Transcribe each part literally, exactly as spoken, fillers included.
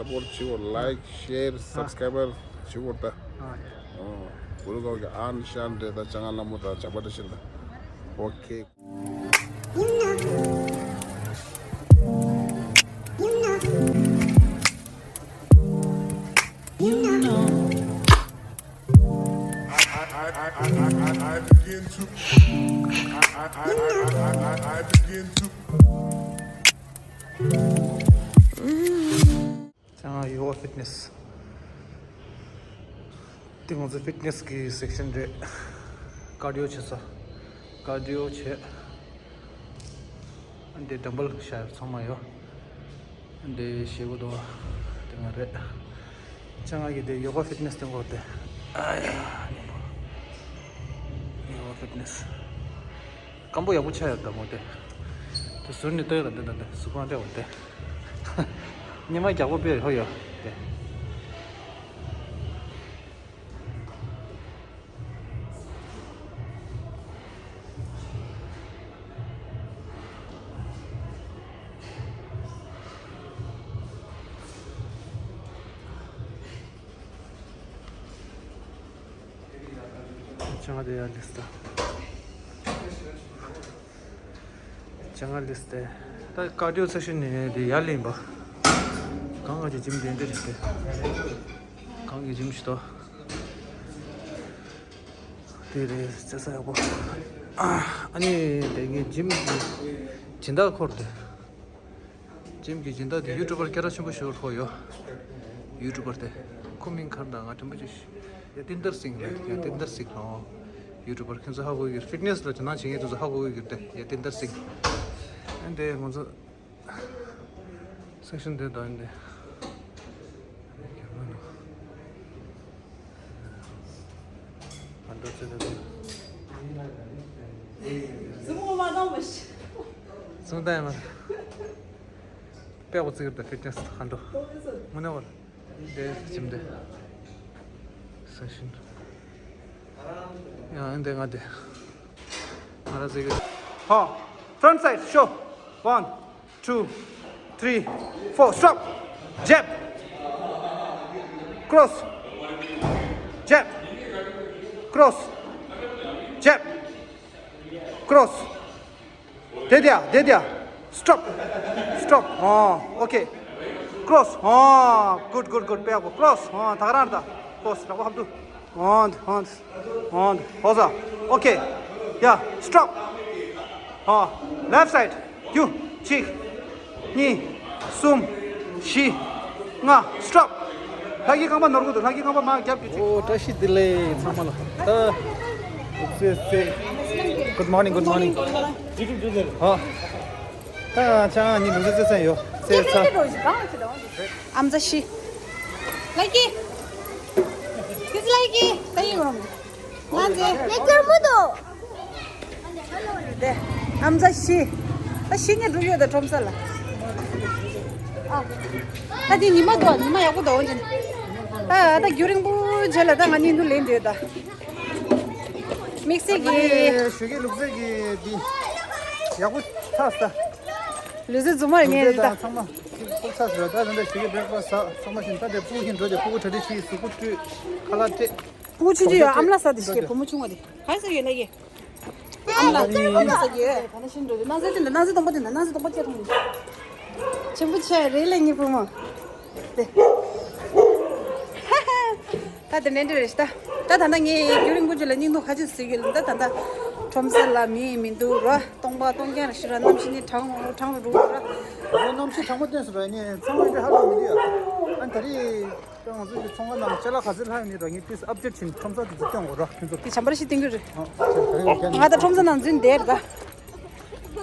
སྤོར་བྱེད་དགོས། ལའིཀ་ཤེར་སབ་སི་ཀ་རའིབ་བྱེད་དགོས་ད། ཨ་ཡ། ཨོ། གུ་རུ་གོང་གི་ཨན་ཤན་རེད་ད། ཅང་ང་ལ་མོ་ད་ཇག་པ་འདྲ་ཤིན་ད། ཨོ་ཁེ། ཡོ་ག་ཕིཊ་ནེ་སི། དེ་ང་ཚོ་ཕིཊ་ནེ་སི་གི་སེག་ཤན་རེད། ཀར་ཌི་ཡོ་བྱེད་ས། ཀར་ཌི་ཡོ་བྱེད། འདི་ཌམ་བལ་ཤར་ཚང་མ་ཡོད། འདི་ཞེ་པོ་འདུག་དེ་ང་རེད། ཅང་ང་གི་དེ་ཡོ་ག་ཕིཊ་ནེ་སི་དེ་འགོར་ཏེ། ཨ་ཡ། ཡོ་ག་ཕིཊ་ནེ་སི། སྐམ་པོ་ཡག་པོ་ཆགས་ཡོད་ད་མོ་དེ། དེ་ཟུར་ནས་ལྟོས་ལ་འདི་འདི་འདི་ཟུར་ཁང་སྤྲད་འོང་དེ། ཉི་མ་རྒྱག་པོ་དཔེ་ཧོ་ཡོད་དེ། ཅང་ང་དེ་ཡར་ལིས་ད། ཅང་ང་ལིས་ཏེ། ད་ཀར་ཌི་ཡོ་སེག་ཤན་ནས་དེ་ཡར་ལེན་པ། གང་ག་གི་ཇིམ་དེ་འདྲ་རེད་དེ། གང་གི་ཇིམ་ཞིག་ཏོ། དེ་རེད་རྩེ་ས་ཡག་པོ། ཨ་ནི་དེ་གི་ཇིམ་གི་སྦྱིན་བདག་ཁོ་རེད་དེ། ཇིམ་གྱི་སྦྱིན་བདག་དེ་ཡུ་ཊུ་བར་སྐད་གྲགས་ཆེན་པོ་ཞིག་ཧོ་ཡོད། ཡུ་ཊུ་བར་དེ། ཁོ་མིང་ག་རེ་ད་ང་དྲན་པོ་ཅིག་ཡ་ཏིན་ཏར་སིང་རེད། ཡ་ཏིན་ཏར་སིང་ལོ། ཡུ་ཊུ་བར་ཁྱེད་ཚོ་ཧ་གོ་གི་རེད། ཕིཊ་ནེ་སི་ལ་དོ་སྣང་བྱེད་མཁན་དེ་ཚོ་ཧ་གོ་གི་རེད་དེ། ཡ་ཏིན་ཏར་སིང་། ཨ་ནི་དེ་ང་ཚོ་སེག་ཤན་དེ་དང་ཨ་ནི་དེ། ང་འགྲོ་ཚེ་དེ་དང་། ཙུམ་མོ་མ་བཏང་བ་ཞིག་ཙུམ་ད་ཡ་མ། དཔེ་བོ་ཙིག་རེད་ད་ཕིཊ་ནེ་སི་ཧ་འགྲོ། དངོས་གནས་བ། དེ་ཇིམ་དེ། སེག་ཤན། ཡང་ཨེ་འདི་ང་དེ། ང་ར་ཟེ་གི། ཧོ། Front side show. One, two, three, four. Stop. Jab. Cross. Jab. Cross. Jab. Cross. དེ་དེ་དེ་དེ། Stop. Stop. ཨོ། ཨོ་ཁེ། Cross. ཨོ། Good, good, good. དཔེ་ཡག་པོ། Cross. ཨོ། ད་ག་རང་རེད་ད། Cross. རག་པ་ཧབ་ཏུ། ཨོ། ཨོ། ཨོ། ཧོ་ས། ཨོ་ཁེ། ཡ། Stop. ཨོ། Left side. རྒྱུ། གཅིག་གཉིས། གསུམ། བཞི། ལྔ། Stop. ལྷ་སྐྱིད་རྐང་པ་ནོར་གི་འདུག་ལྷ་སྐྱིད་རྐང་པ་མར་རྒྱབ་ཀྱི་ཅིག་ཨོ། བཀྲ་ཤིས་བདེ་ལེགས་ཚང་མ་ལ། ད། ཨུ་ཙི་ཙི། Good morning, good morning. ཧོ། ད་ཅང་ནི་ལུག་ཙེ་ཙེ་ཡོད། ཙེ་ཚ། ཨམ་ཛ་ཤི། ལྷ་སྐྱིད། ཁྱེད་ལྷ་སྐྱིད། ད་ཡིན་རུང་ང་ཚོའི་ལེགས་སྐྱོར་མོ་དོ། དེ། ཨམ་ཛ་ཤི། ད་ཤི་ངས་འགྲུབ་ཡོད་ད་ཁྲོམ་ས་ལ། ཨ། ད་དེ་ཉི་མ་འདུག་ཉི་མ་ཡག་པོ་འདུག་ཨོ་ཅན། ད་ད་རྒྱུན་རིང་པོ་རྗེས་ལ་ད་ང་གཉིས་འདུག་ལེན་འདོད་ད། དམིགས་བསལ་གྱི། ཞོགས་ཀས་ལུག་རྫི་གི་འདི། ཡག་པོ་ཚ་ས། ལུག་རྫི་རྫུན་མ་རེད་ངས་རེད་ད། ཚང་མ། ཚོགས་ཚ་ཟེར་ད་ད་འདི་ཞོགས་ཀས་བྷེ་རེག་ཕ་སི་ཟ་ཚང་མ་བཞིན་ད་འདི་སྤུ་གུ་ཞིག་འགྲོ་དེ་སྤུ་གུ་གྲ་སྒྲིག་བྱས་གཟུགས་པོ་བཀྲུས་ཁ་ལག་སྤྲད། སྤུ་གུ་ཆུང་ཆུང་ཡོད་ཨ་མ་ལགས་ཟ་དེ་ཞིག་བུ་མོ་ཆུང་བ་དེ་ག་རེ་ཟ་གི་ཡོད་ལ་ཡེ། ཨ་མ་ལགས་ཨ་མ་ལགས་ཟ་གི་ཡོད། ད་ནི་ཤིན་འགྲོ་དེ་ནང་ཟས་དེ་འདྲ་ནང་ཟས་སྟོང་པ་དེ་འདྲ་ནང་ཟས་སྟོང་པ་ཁྱེད་མཐོང་། ཆེན་པོ་ཆེ་རེད་ལ་ངའི་བུ་མོ། དེ། ད་དེ་འདྲ་འདྲ་རེད་ཤི་ད། ད་ད་ལྟ་ངས་རྒྱུན་རིང་པོ་ཅིག་ལ་སྙིང་སྡུག་ཁ་ཆེ་ཟེར་གྱི་ལ་ད་ད་ལྟ་ཁྲོམ་ས་ལ་མི་མི་འདུག་ར། སྟོང་པ་སྟོང་རྐྱང་ར་ཤི་ར་གནམ་གཤིས་ནི་གྲང་རུ་གྲང་རུ་འགྲོ་ར། ཨོ་གནམ་གཤིས་གྲང་མོ་བསྟན་སོང་ར་ནི་ཚང་མ་འདྲ་ཧ་ལམ་མི་འདུག་ཡ། ཨ་ད་རེས་ད་ང་ཚོ་གི་ཚོང་ཁང་ནང་ཅ་ལག་ག་ཚོད་ལྷག་ཡོད་མེད་ར་ངས་ཏིས་ཨབ་ཌེཊ་བྱིན་ཁྲོམ་ས་དེ་ཚོ་སྟོན་དགོས་ར་ཁྱོད་ཚོ། དེ་བྱམས་པ་ར་ཤི་སྟོན་གྱི་རེད། ཨ་ད་རེས་ཡོད་ཀྱང་ང་ད་ཁྲོམ་ས་ནང་འཛུལ་བསྡད་ར་ད།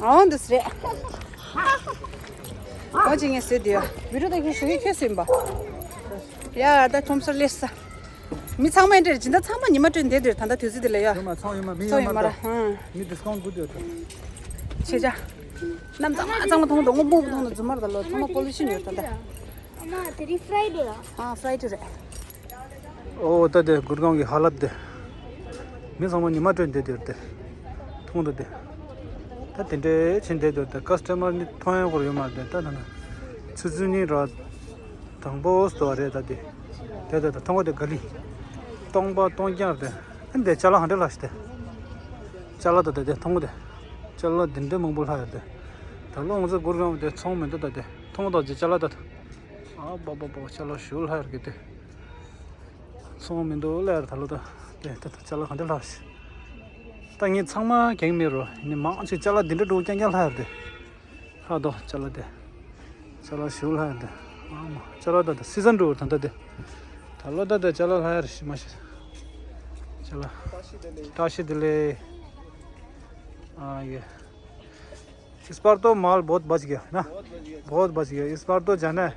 ཨོ་འདི་སུ་རེད། ཨོ་ཅི་ངས་ཟེར་དུས་བི་ཌིའོ་ད་ཁྱོད་ཞུ་གི་ཁྱོད་ཟིན་པ། ཡ་ད་ཁྲོམ་སར་སླེབས་ས། མི་ཚང་མ་འདྲེར་སྦྱིན་བདག་ཚང་མ་ཉི་མ་སྤྲོད་བསྡད་དུས་ད་ལྟ་དུས་ཚོད་འདི་ལ་ཡ། ཡོད་མ་ཚང་ཡོད་མ་མི་ཚང་ཡོད་ཡོད་མ་མ་ར་ད། ཧང་། མི་ཌིས་ཀའུན་ཊི་དགོས་དུས་ད། ཆེ་ཆ། གནམ་གཙང་མ་གཙང་མ་མཐོང་དང་སྔོན་པོ་མཐོང་དང་རྫུན་མ་རེད་ད་ལོ་ཚང་མ་པོ་ལུ་ཤིན་ཡོད་ད་ད། ཨ་མ་དེ་རིང་ཕ་རའི་ཌེ་ལ། ཨ་ཕ་རའི་ཌེ་རེད། ཨོ་ད་དེ་གུར་གང་གི་ཧ་ལབ་དེ། མི་ཚང་མ་ཉི་མ་སྤྲོད་བསྡད་དེ་རེད་དེ། མཐོང་དུ་དེ། ད་དེ་འདྲའི་ཕྱིན་བསྡད་དེ་ད་ཀ་སི་ཊ་མར་ནི་མཐོང་ཡ་སྐོར་ཡོད་མ་རེད་དེ་ད་ད་ན། ཆུ་ཚོད་གཉིས་ར། དང་པོ་སྟོ་རེད་ད་དེ། དེ་དེ་དེ་མཐོང་གོ་དེ་ག་ལི། སྟོང་པ་སྟོང་རྐྱང་རེད། ཨ་འདི་ཅ་ལག་ག་འདྲ་ལྷག་ཤི་དེ། ཅ་ལག་ད་དེ་དེ་མཐོང་གོ་དེ། ཅ་ལག་འདི་འདྲ་མང་པོ་ལྷག་ཡོད་དེ། ད་ལོ་ང་ཚོ་གུར་གང་དེ་ཚོང་མི་འདུག་ད་དེ་མཐོང་ད་ཅི་ཅ་ལག་ད། ཨ་པ་པ་པ་ཅ་ལག་ཞུ་ལྷག་ཡོད་གི་དེ། ཚོང་མི་འདུག་ལ་ཡར་ད་ལོ་ད། དེ་དེ་ད་ཅ་ལག་ག་འདྲ་ལྷག་ཤི། ད་ངས་ཚང་མ་གེང་མེད་རོ་ཡིན་ནི་མང་ཆེ་ཅ་ལག་འདི་འདྲ་འགྲོ་རྐྱང་རྐྱང་ལྷག་ཡོད་དེ། ལྷག་དོ་ཅ་ལག་དེ། ཅ་ལག་ཞུ་ལྷག་ཡོད་དེ། ཨ་མ་ཅ་ལག་ད་ད་སི་ཛན་འགྲོ་ད་ད་དེ། ད་ལོ་ད་ད་ཅ་ལག་ལྷག་ཡོད་ཤི་མ་ཤི། ཅ་ལག་བཀྲ་ཤིས་བདེ་ལེགས། ཨ་ཡེ། इस बार तो माल बहुत बच गया है ना। बहुत बच गया। बहुत बच गया। इस बार तो जाना है,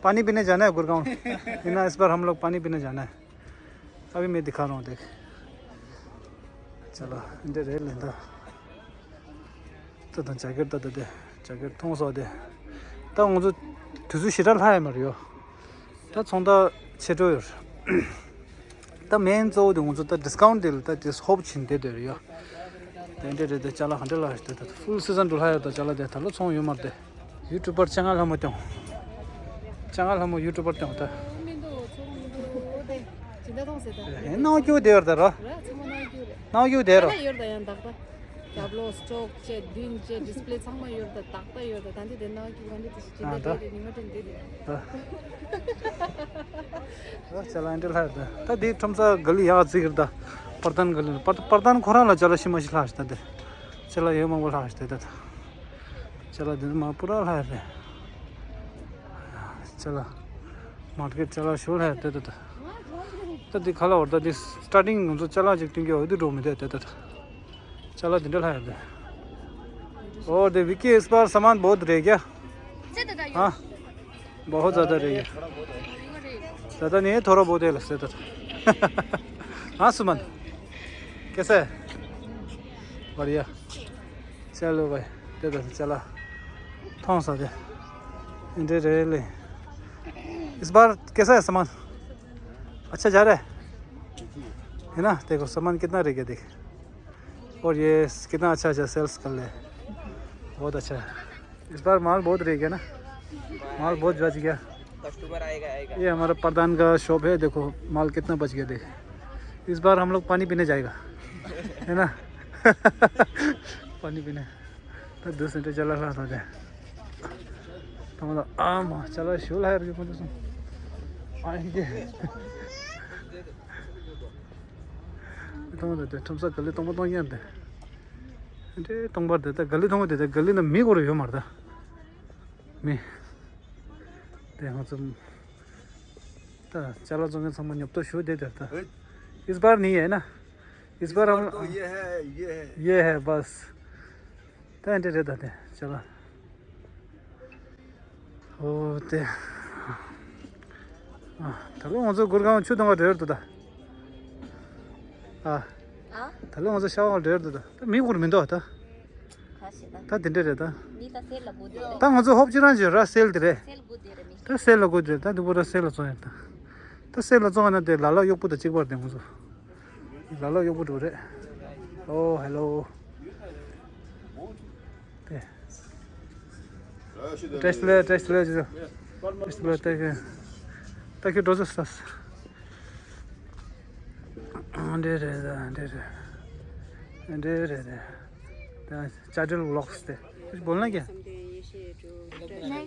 पानी पीने जाना है गुड़गांव। है ना, इस बार हम लोग पानी पीने जाना है। अभी मैं दिखा रहा हूँ, देख। चलो, འདི་རེད་ལེ་ད། ད་ད་ཇེ་ཀེཊ་ད་ད་དེ། ཇེ་ཀེཊ་མཐོང་སོང་དེ། ད་ང་ཚོ་དུས་ཚོད་ཞེ་དྲག་ལྷག་ཡོད་མ་རེད་ཡོ། ད་ཚོང་རྟགས་ཆད་འགྲོ་ཡོད་རེད། ད་མེན་གཙོ་བོ་དེ་ང་ཚོ་ད་ཌིས་ཀའུན་ཌི་ལ་ད་དེ་ཧོབ་ཕྱིན་བསྡད་དེ་རེད་ཡོ། དེ་འདྲ་རེད་དེ་ཅ་ལག་ག་འདྲ་ལ་རེད་དེ་ད་ཧྥུལ་སི་ཛན་འགྲོ་ལྷག་ཡོད་ད་ཅ་ལག་དེ་ད་ལོ་ཚོང་ཡོད་མ་རེད་དེ། ཡུ་ཊུབ་པར་ཅ་ལག་ལྷ་མོ་སྟོན། ཅ་ལག་ལྷ་མོ་ཡུ་ཊུབ་པར་སྟོན་ད། མི་འདུག་ཚོང་མི་འདུག་དེ་ཇི་འདྲ་མཐོང་ཟེར་ད། ཨེ་སྣང་སྐྱུག་བསྡད་ཡོད་ད་ར། ར་ཚང་མ་སྣང་སྐྱུག་རེད། སྣང་སྐྱུག་བསྡད་ར། ཡོད་ད་ཡང་དག་ད། རྒྱབ་ལོགས་སི་ཊོག་བཅས་མདུན་བཅས་ཌིས་པི་ལེ་ཚང་མ་ཡོད་ད་དག་ད་ཡོད་ད་ད་འདི་དེ་སྣང་སྐྱུག་ག་འདི་དེ་ཞིག་ཅི་ཨ་འདྲ་ད། རེད་རེད་ཉི་མ་དྲན་འདི་རེད། ཨ། ཨ་ཅ་ལག་འདི་ལྷག་ད། ད་འདི་ཁྲོམ་ས་ག་ལི་ཡག་ཅིག་རེད་ད། པར་ཏན་ག་ལི་པར་པར་ཏན་ཁོ་རང་ལ་ཅ་ལག་ཤི་མ་ཤི་ལྷག་ཤི་ད་འདི། ཅ་ལག་ཡོད་མང་པོ་ལྷག་ཤི་ད་ད། ཅ་ལག་འདི་ནི་མ་པུ་ར་ལྷག་རེད། ཅ་ལག་མར་ཀེཊ་ཅ་ལག་ཞོར་ལྷག་རེད་ད་ད། ད་འདི་ཁ་ལ་བར་ད་འདི་སི་ཊར་ཊིང་ང་ཚོ་ཅ་ལག་ཅིག་སྟོན་གྱི་འོ་དེ་འགྲོ་མི་འདུག་ད་ད་ད། ཅ་ལག་འདི་འདྲ་ལྷག་ཡོད་པས། और दे विक्की इस बार सामान बहुत रह गया। हाँ, बहुत ज़्यादा रह गया। ज़्यादा नहीं है, थोड़ा बहुत है लगता है। हाँ सुमन, कैसा है? बढ़िया। चलो भाई, दे दे चला। थोड़ा सा दे। दे दे ले। इस बार कैसा है सामान? अच्छा जा रहा है? है ना? देखो सामान कितना रह गया देख। और ये कितना अच्छा अच्छा सेल्स कर ले। बहुत अच्छा है। इस बार माल बहुत रह गया ना। माल बहुत बच गया। कस्टमर आएगा आएगा। ये हमारा प्रधान का शॉप है, देखो माल कितना बच गया देख। इस बार हम लोग पानी पीने जाएगा। है ना? पानी पीने। ད་འདི་སེ་འདྲ་ཅ་ལག་ལྷག་ད་དེ། ད་མ་ད་ཨ་མ་ཅ་ལག་ཞུ་ལྷག་ཡོད་རྒྱུ་མ་འདུག་སོང་། ཨ་ཡེ། ད་མ་ད་དེ་ཁྲོམ་ས་ག་ལི་སྟོང་པ་སྟོང་རྐྱང་དེ། འདྲེ་སྟོང་པར་དེ་ད་ག་ལི་སྟོང་པ་དེ་ད་ག་ལི་ན་མི་སྐོར་ཡོད་མ་རེད་ད། མི། དེ་ང་ཚོ། ད་ཅ་ལག་བཙོང་མཁན་ཚང་མ་ཉོབ་ཏོ་ཞུ་བསྡད་དེ་ད། इस बार नहीं है ना। इस बार हम तो ये है, ये है। ये है बस। ད་འདི་རེད་ད་དེ་ཅ་ལག་ཨོ་དེ། ཨ་ད་ལོ་ང་ཚོ་གུར་ཁང་ཆུ་དང་བ་འབྲེལ་འདུག་ད། ཨ། ཨ། ད་ལོ་ང་ཚོ་ཤ་བ་འབྲེལ་འདུག་ད། ད་མི་གུར་མི་འདུག་ད། ཁ་ཤས་ད། ད་དེ་འདྲ་རེད་ད། མི་ད་སེལ་ལ་སྒུག་བསྡད་རེད། ད་ང་ཚོ་ཧོབ་ཅི་རང་བྱེད་ར་སེལ་དེ་རེད། སེལ་སྒུག་བསྡད་རེད་མི། ད་སེལ་ལ་སྒུག་བསྡད་རེད་ད། འདི་པོ་ར་སེལ་ལ་བཙོང་ཡོད་ད། ད་སེལ་ལ་བཙོང་ཡོད་ན་དེ་ལ་ལ་གཡོག་པོ་དང་གཅིག་པར་དེ་ང་ཚོ། ལ་ལ་གཡོག་པོ་འགྲོ་རེད། ཨོ་ཧེ་ལོ། དེ། བཀྲ་ཤིས་བདེ་ལེགས། བཀྲ་ཤིས་བདེ་ལེགས་ཇོ་ཇོ། བཀྲ་ཤིས་བདེ་ལེགས། ད་ཁྱོད་འགྲོ་ཟེར་ས། འདྲེ་རེད་ད་འདྲེ་རེད། འདྲེ་རེད་ད། ད་ཅ་ཏྲིལ་ཝི་ལོག་སི་དེ། कुछ बोलना क्या? नहीं,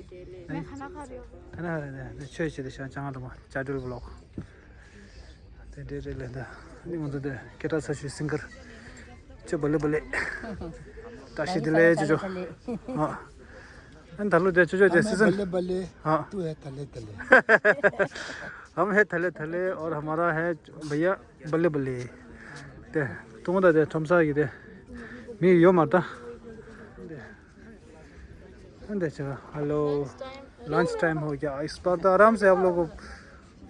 मैं खाना खा रही हूँ। खाना खा रहे थे। ཆོས་བྱེད་དེ་ཤ་ཅང་དུ་མ་ཅ་ཏྲིལ་ཝི་ལོག་དེ་འདྲའི་རེད་ལས་ད། ནི་ང་ཚོ་དེ་སྐད་གྲགས་ཚ་ཤོས་སིང་གར། ཅོ་བ་ལེ་བ་ལེ། བཀྲ་ཤིས་བདེ་ལེགས་ཅོ་ཅོ། ཨ། ཨན་ད་ལོ་དེ་ཅོ་ཅོ་དེ་སི་ཛན། बल्ले बल्ले। हाँ। तू है थले थले। हम है थले थले और हमारा है भैया बल्ले बल्ले। དེ་ཏུང་ད་དེ་ཁྲོམ་ས་ཡི་དེ་མི་ཡོད་མ་ད། हाँ, देखो, हेलो। लंच टाइम हो गया। इस बार तो आराम से आप लोगों को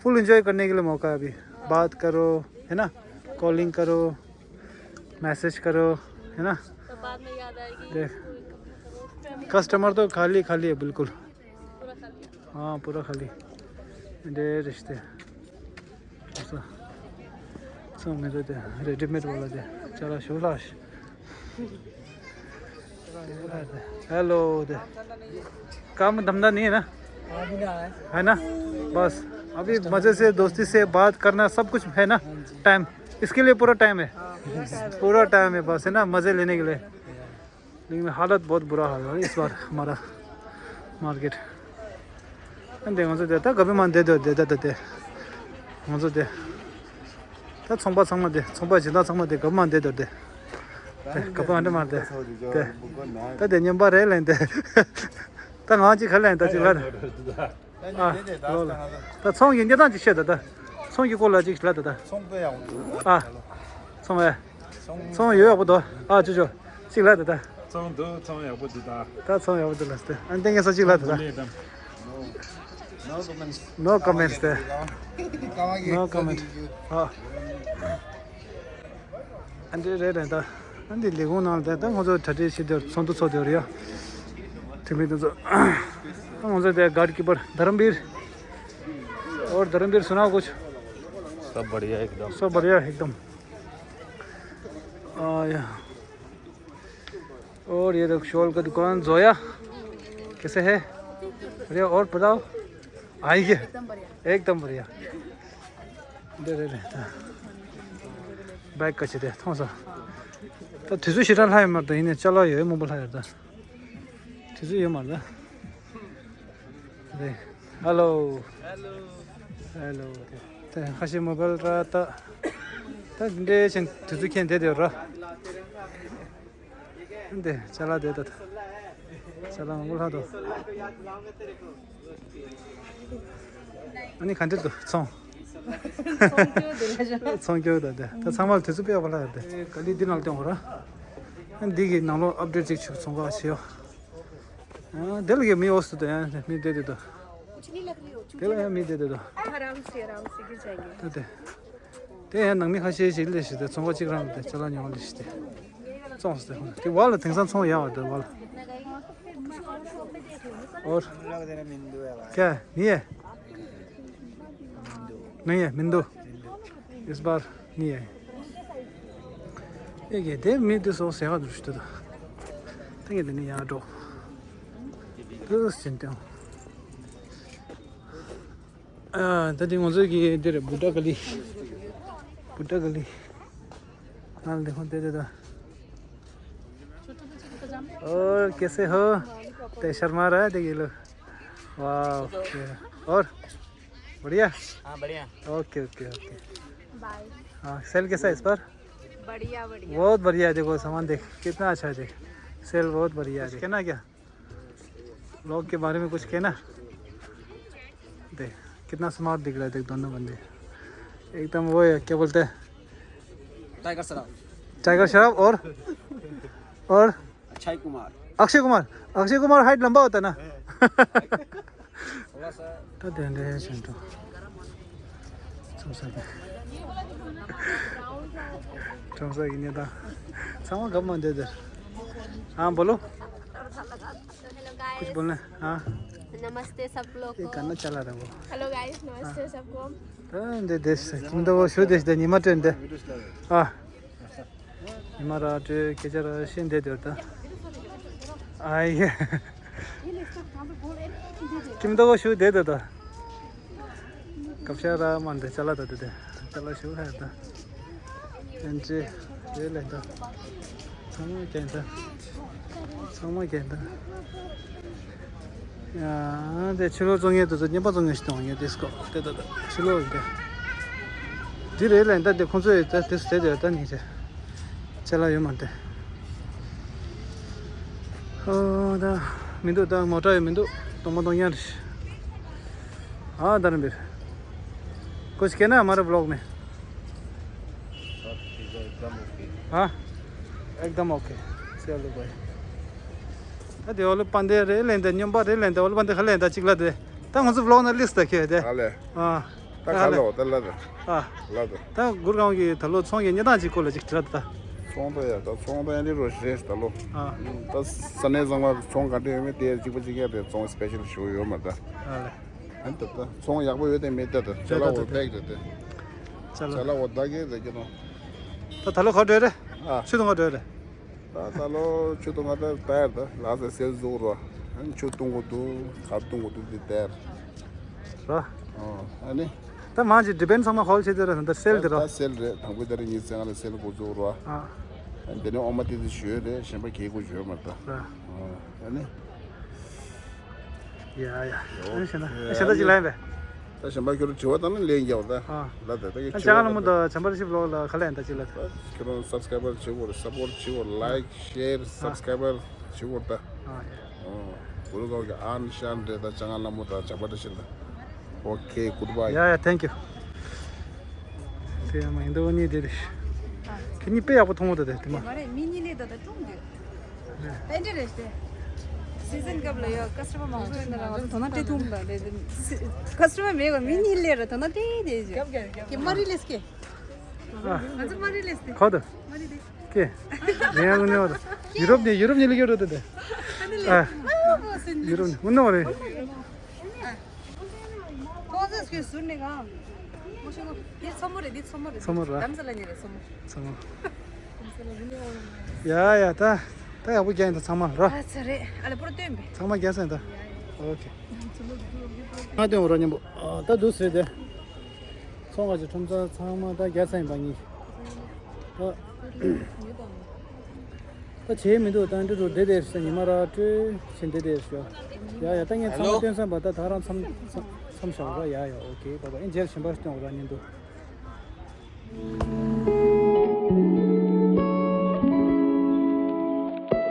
फुल एंजॉय करने के लिए मौका है अभी। बात करो, है ना, कॉलिंग करो, मैसेज करो, है ना। तो बाद में याद आएगी। देख, कस्टमर तो खाली खाली है बिल्कुल। हाँ, पूरा खाली। दे रिश्ते। ཚང་མི་འདུག་དེ་རེ་ཌི་མེད་བ་ལ་དེ་ཅ་ལག་ཞུ་ལགས། ཧེ་ལོ་དེ་ཀམ་དམ་ད་ནི་ན། है ना? बस, अभी मज़े से दोस्ती से बात करना, सब कुछ है ना? टाइम, इसके लिए पूरा टाइम है। पूरा टाइम है बस, है ना, मज़े लेने के लिए। लेकिन हालत बहुत बुरा हाल है इस बार हमारा मार्केट। ཨ་འདི་ང་ཚོ་དེ་ད་ག་པི་མ་འདེད་དོ་དེ་ད་ད་དེ། ང་ཚོ་དེ། ད་ཚོང་པ་ཚང་མ་དེ་ཚོང་པ་སྦྱིན་བདག་ཚང་མ་དེ་ག་པི་མ་འདེད་དོ་དེ། དེ་ག་པི་མ་འདེད་མ་དེ། དེ། ད་དེ་སྨྱོན་པ་རེད་ལན་དེ། ད་ང་གཅིག་ག་ལན་ད་གཅིག་ལ། ཨ། ལོ་ལ། ད་ཚོང་གི་གནས་སྟངས་ཅིག་བཤད་ད་ད། ཚོང་གི་སྐོར་ལ་ཅིག་ལ་ད་ད། ཚོང་དཔེ་ཡག་པོ་འདུག་ཨ། ཚོང་བས། ཚོང་ཡོད་ཡག་པོ་འདུག་ཨ་ཅོ་ཅོ། ཅིག་ལ་ད་ད། ཚོང་འདུག་ཚོང་ཡག་པོ་འདུག་ད། ད་ཚོང་ཡག་པོ་འདུག་ལ་ད། ཨ་ཏན་ཀེ་སོ་ཅིག་ལ་ད་ད། No comments. No comments there. No comment. ཨ། ཨ་འདི་རེད་རེད་ད། ཨ་འདི་ལས་ཁུངས་ནང་ལ་ད་ད་ང་ཚོ་གྲ་སྒྲིག་བྱེད་དེ་ཚོགས་འདུ་ཚོགས་དེ་རེད་ཡ། དེ་མི་དེ་ཚོ། ད་ང་ཚོ་དེ་guard keeper Dharmveer. और धर्मवीर सुनाओ कुछ। सब बढ़िया एकदम। सब बढ़िया एकदम। आ, या। और ये देखो शॉल का दुकान जोया। कैसे है? बढ़िया। और बताओ। आई के? एकदम बढ़िया। दे दे दे। बैग का छे दे थोड़ा सा। तो ठिसु शिटा लाए मर तो इन्हें चला ये मुंबई लाया था। ठिसु ये मर दा। दे। हेलो। हेलो। हेलो। ते हशी मोबाइल रहा था। तो दे chen ठिसु खें दे दे रहा। འདི་ཅ་ལག་དེ་ད་ད། ཅ་ལག་མང་པོ་ལྷག་འདུག་ཨ་ནི་ག་འདྲ་འདུག་ཚོང་། ཚོང་སྐྱོ་ད་དེ་ད་ཚང་མ་ལ་དུས་ཚོད་སྤེལ་བ་ལ་དེ་ག་ལི་འདི་ནང་ལ་སྟོན་དགོས་ར། ཨ་འདི་གི་ནང་ལོགས་ཨབ་ཌེཊ་ཅིག་ཆུ་ཚོང་ཁ་བྱེད་ཡོ། ཨ་དེ་ལ་གི་མི་འོ་སུ་དེ་ཡང་མི་བསྡད་དེ་འདུག་དེ་ལ་ཡང་མི་བསྡད་དེ་འདུག आराम से, आराम से गिर जाएंगे। ད་དེ། དེ་ཡང་ནང་མི་ཁ་ཤས་ཤིག་སླེབས་ཤིག་དེ་ཚོང་པ་གཅིག་རང་དེ་ཅ་ལག་ཉོ་སླེབས་ཤིག་དེ། བཙོངས་སྟེ་ཧོ་དེ་བ་ལ་དེང་སང་ཚོང་ཡག་པ་དེ་བ་ལ། और क्या नहीं है? नहीं है मिंदू। इस बार नहीं है। ये ये दे मिंदू सो सेवा दृष्टि दा। तंगे दे नहीं यार दो। तो सिंते हो। ཨ། ད་དེ་ང་ཚོ་གི་འདིར་བུ་ཏྲ་ག་ལི། བུ་ཏྲ་ག་ལི། ནང་དེ་ཁོང་དེ་དེ་ད། और कैसे हो? ते शर्मा रहा है, देखिए लो। वाह, OK। और बढ़िया? हाँ, बढ़िया। OK, OK, OK। बाय। हाँ, सेल कैसा है इस बार? बढ़िया, बढ़िया। बहुत बढ़िया है, देखो सामान देख, कितना अच्छा है, देख। सेल बहुत बढ़िया है, कुछ कहना क्या? लोग के बारे में कुछ कहना? देख, कितना स्मार्ट दिख रहा है, देख, दोनों बंदे। एकदम वो है, क्या बोलते हैं? टाइगर श्रॉफ। टाइगर श्रॉफ और, और? अक्षय कुमार। अक्षय कुमार। अक्षय कुमार हाइट लंबा होता है ना? थोड़ा सा। ད་དེ་འདྲ་བྱས་འགྲོ། ཚོང་ས་གི། ཚོང་ས་གི་གནས་སྟངས། ཚང་མ་གབ་མ་འདོད་དེར། हाँ, बोलो। हेलो कुछ गाइस। बोलना है? हाँ। नमस्ते सब लोग ये को। करना चला रहा वो। हेलो गाइस, नमस्ते सबको। ད་འདི་དེ་ཁྱིམ་ཐོག་ཤུ་དེ་ཞིག་ཉི་མ་སྤྲོད་འདི། ཨ། ཉི་མ་ར་སྤྲོད་སྐད་ཆ་ར་བཤད་འདི་དེ་ད། ཨ་ཡེ། ཁྱིམ་ཐོག་ཤུ་དེ་དེ་ད། སྐབས་ཤ་ར་མ་འདི་ཅ་ལག་ད་དེ་དེ། ཅ་ལག་ཤུ་ཧ་ད། ཨན་ཅི། རེད་ལས་ད། ཚང་མ་རྒྱན་ད། ཚང་མ་རྒྱན་ད། ཡ། དེ་ཕྱི་ལོགས་བཙོང་མཁན་དེ་ཚོ་བརྙན་པར་བཙོང་མཁན་ཞིག་མཐོང་ཡོད་དེ་སྐོར་དེ་ད་ད་ཕྱི་ལོགས་ཡིན་ཏེ། འདི་རེད་ལས་ད་དེ་ཁོང་ཚོས་ད་དེ་ཟེར་དེ་ད་ནི་རེད། ཅ་ལག་ཡོད་མ་རེད། ཨོ་ད་མི་འདུག་ད་མོ་ཊ་ཡང་མི་འདུག་སྟོང་པ་སྟོང་རྐྱང་རེད། हाँ धर्मवीर। कुछ कहना है हमारे ब्लॉग में? सब चीज़ें एकदम ओके। हाँ। एकदम ओके। चलो भाई। ད་དེ་ཨོ་ལོ་པན་དེ་རེད་ལེན་དེ་སྨྱོན་པ་རེད་ལེན་དེ་ཨོ་ལོ་པན་དེ་ཁ་ལེན་ད་གཅིག་ལ་དེ། ད་ང་ཚོ་བློག་ན་ལིས་ད་ཁེ་དེ། ཨ་ལེ། ཨ། ད་ཁ་ལོ་ད་ལ་ད། ཨ། ལ་ད། ད་གུར་གང་གི་ད་ལོ་ཚོང་གི་གནས་སྟངས་གཅིག་སྐོར་ལ་གཅིག་དྲི་ད། ཚོང་ད་ཡ་ད་ཚོང་ད་ཡ་ནི་རོ་ཞེས་ད་ལོ། ཨ། ད་ས་གནས་ཚང་མ་ཚོང་ག་འདྲ་ཡོད་མེད་དེ་གཅིག་པ་གཅིག་ཡ་དེ་ཚོང་སི་པེ་ཤལ་ཞུ་ཡོད་མ་ད། ཨ་ལེ། ཨ་ད་ད་ཚོང་ཡག་པོ་ཡོད་དེ་མེད་ད་ད་ཅ་ལག་འོ་པེག་ད་དེ། ཅ་ལག་འོ་ད་གེ་ད་གེ་ནོ། ད་ད་ལོ་ག་འདྲ་རེད། ཨ། ཆུ་དུང་ག་འདྲ་རེད། ད་ད་ལོ་ཆུ་དུང་ང་ད་པར་ད་ལ་ས་སེལ་ཟུག་རོ། ཆུ་བཏུང་དགོས་འདུག་གར་བཏུང་དགོས་འདུག་དེ་ལྟར། ར། ཨོ། ཨ་ནི། ད་མང་ཆེ་ཌི་པེན་ཚང་མ་ཧོལ་ཆེ་དེ་ར་ད་སེལ་དེ་ར། ད་སེལ་རེད། དང་པོ་ད་རེས་ཉིན་ཚེ་ང་ལ་སེལ་འགོ་འཛུགས་རོ། ཨ། དེ་ནས་ཨོ་མ་དེ་དེ་ཞུས་རེད། གཞན་པ་གས་དགོས་ཞུས་མ་ད། ར། ཨ་ནི། ཡ་ཡ། ཨ་ནི་ཞེ་ན་ཞེ་ན་ཅི་ལན་བས། ད་གཞན་པ་ཁྱོད་དྲི་བ་དང་ནི་ལན་རྒྱག་ད། ཨ། ལ་ད་ད་གི་ཨ་ཅག་ལ་མོ་ད་བྱམས་པ་རི་ཤི་བི་ལོག་ལ་ཁ་ལན་ད་ཅི་ལ་ད། ཁྱོད་རང་སབ་སི་ཀ་རའེ་བར་བྱེད་དགོས་རེད། སབ་པོར་བྱེད་དགོས་རེད། ལའིཀ་ཤེར་སབ་སི་ཀ་རའེ་བར་བྱེད་དགོས་རེད་ད། ཨ་ཡ། ཨོ། གུ་རུ་གོ་གི་ཨན་ཤན་རེད་ད། ཅང་ལ་མོ་ད་བྱམས་པ་རི་ཤི་ད། ཨོ་ཁེ། གུད་བྷའི། ཡ་ཡ། ཐེང་ཀྱུ། དེ་ཡང་མ་ཡིན་འདུག་ནི་དེ་རེད། ཁྱེད་གཉིས་དཔེ་ཡག་པོ་མཐོང་གི་འདུག་དེ་དེ་མ། མ་རེད། མི་གཉིས་ལས་ད་ད་ཀྲུང་འདུག་དེ་འདྲ་རེད་དེ། སི་ཛན་སྐབས་ལ་ཡོད་ཀ་སི་ཊ་མར་མང་པོ་ཡོད་ན་རང་ཚོ་དོ་སྣང་སྤྲད་ཐུབ་མ་རེད། ཀ་སི་ཊ་མར་མེད་པ་མི་གཉིས་ལས་ར་དོ་སྣང་སྤྲད་དེ་ཡོད། ཀྱེ་མ་རི་ལེས་ཀྱེ། ཨ། ང་ཚོ་མ་རི་ལེས་ཏེ། ཁོ་ད། མ་རི་ཏེ། ཀྱེ། ངས་ཡང་ངུ་ནས་བ་ད། ཡུ་རོབ་ནས་ཡུ་རོབ་ནས་ལི་ཀྱོ་རོ་ཏེ་ཏེ། ཨ་ནི་ལེ། ཨ། ཡུ་རོབ་ནས་ངུ་ནས་བ་རེད། ཁོང་ཚོས་ཁྱོད་ཟུར་ནས་གང་། མོ་ཤོ་ལོ། འདི་མཚོ་མོ་རེད། འདི་མཚོ་མོ་རེད། མཚོ་མོ་ར། དམ་ས་ལ་ཉེ་རེད་མཚོ་མོ། མཚོ་མོ། ཡ་ཡ་ད། ད་ཡག་པོ་རྒྱག་ཡིན་ད་ཚང་མ་ར། ཨ་ཚ་རེད། ཨ་ལེ་པོ་ར་སྟོན་པས། ཚང་མ་རྒྱག་ས་ཡིན་ད། ཨོ་ཁེ། ང་སྟོན་འོ་ར་མཉམ་པོ། ཨ་ད་འདུག་ཟེར་ཏེ། ཚོང་ཁང་གི་ཁྲོམ་ཚང་ཚང་མ་ད་རྒྱག་ས་ཡིན་པ་ཉིད། ད། ད་བྱེད་མི་འདུག་ད་འདི་རུ་བསྡད་བསྡད་ཟེར། ཉི་མ་ར་སྤྲོད་ཕྱིན་བསྡད་བསྡད་ཞོ། ཡ་ཡ་ད་ངས་ཚང་མ་སྟོན་བསམ་པ་ད་ད་རང་མཚམས་མཚམས་མཚམས་བཞག་ར། ཡ་ཡ་ཨོ་ཁེ་བ་བ། ཨེ་མཇལ་གཞན་པ་སྟོན་འོ་ར་མཉམ་དུ།